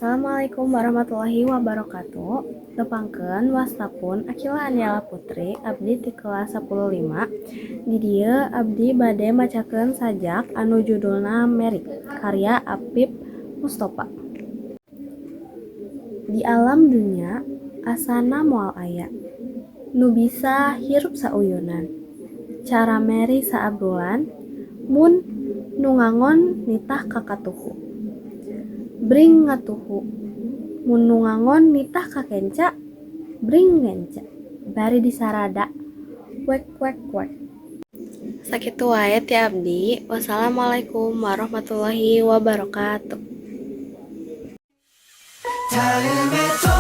Assalamualaikum warahmatullahi wabarakatuh. Tepangkeun, wasta pun Akila Aniela Putri, abdi ti kelas 10 5. Di dieu abdi bade macakeun sajak anu judulna Meri, karya Apip Mustofa. Di alam dunya asana moal aya nu bisa hirup sauyunan, cara meri saabrulan mun nu ngangon nitah ka katuhu, bring ngatuhu. Mun nu ngangon nitah ka kenca, bring ngenca. Bari disarada, wek wek wek. Sakitu wae ti abdi. Wassalamualaikum warahmatullahi wabarakatuh. 다음에 또